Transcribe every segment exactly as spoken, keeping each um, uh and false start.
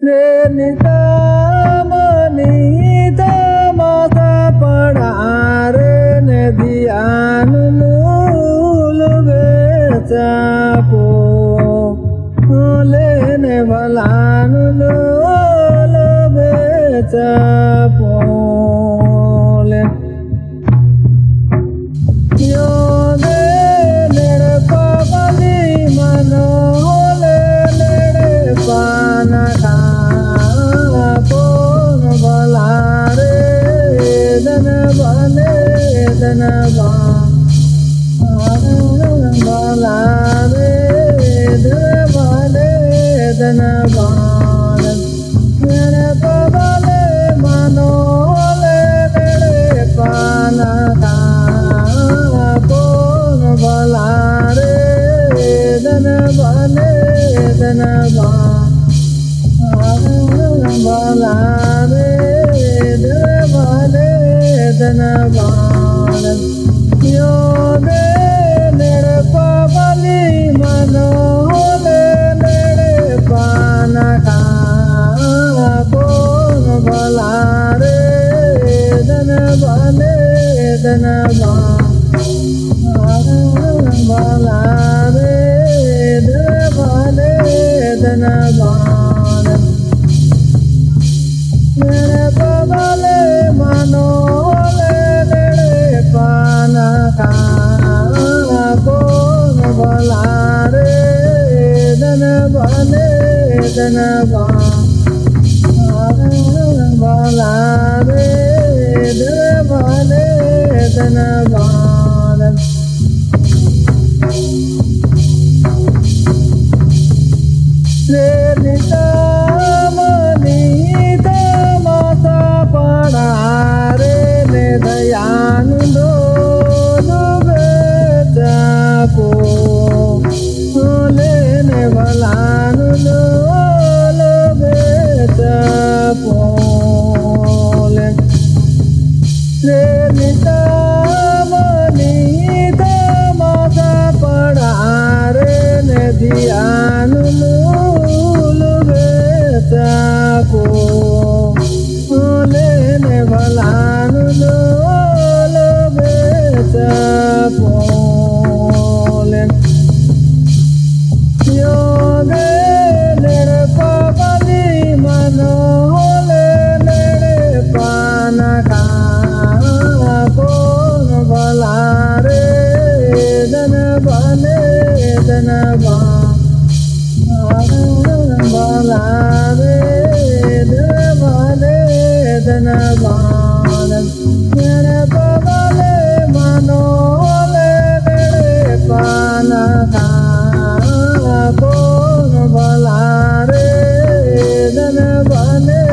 रे निता मनी तमाशा पड़ारे ने धियान नूल बेचापो, होले ने भलान नूल बेचापो ले। योगे नेड़े पाबली मनो होले नेड़े पाना खापोन बलारे दन बने दन बा। बलारे दन बने दन बा। नेड़े पाबले मनो होले नेड़े पाना खापोन बलारे दन बने दन बा। बलारे दन बने दन बा। योगे नेड़े पाबली मनो होले नेड़े पाना खापोन बलारे दन बने दन बा। बलारे दन बने दन बा। नेड़े पाबले मनो होले नेड़े पाना खापोन बलारे दन बने दन बा। बलारे दन बने दन बा। रे निता मनी तमाशा पड़ारे ने धियान नूल बेचापो, होले ने भलान नूल बेचापो ले। रे निता मनी तमाशा पड़ारे ने धियान नूल बेचापो, होले ने भलान नूल बेचापो ले। योगे नेड़े पाबली मनो होले नेड़े पाना खापोन बलारे दन बने दन बा। बलारे दन बने दन बा। नेड़े पाबले मनो होले नेड़े पाना खापोन बलारे दन बने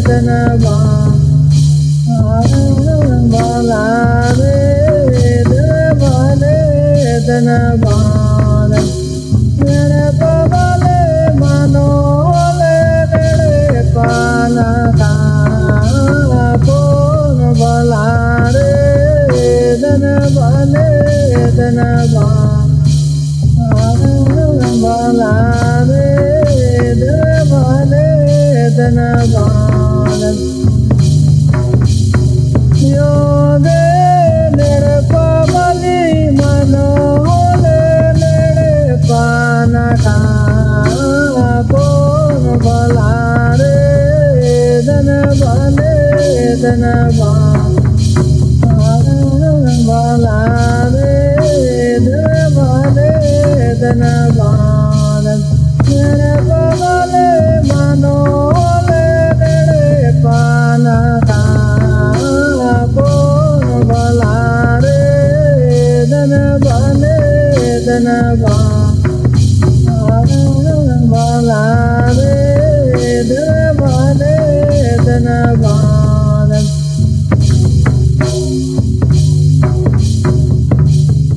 दन बा। बलारे दन बने दन बा। नेड़े पाबले मनो होले नेड़े पाना खापोन बलारे दन बने दन बा। बलारे दन बने दन बा। योगे नेड़े पाबली मनो होले नेड़े पाना खापोन बलारे दन बने दन बा। बलारे दन बने दन बा। नेड़े पाबले मनो होले नेड़े पाना खापोन बलारे दन बने दन बा।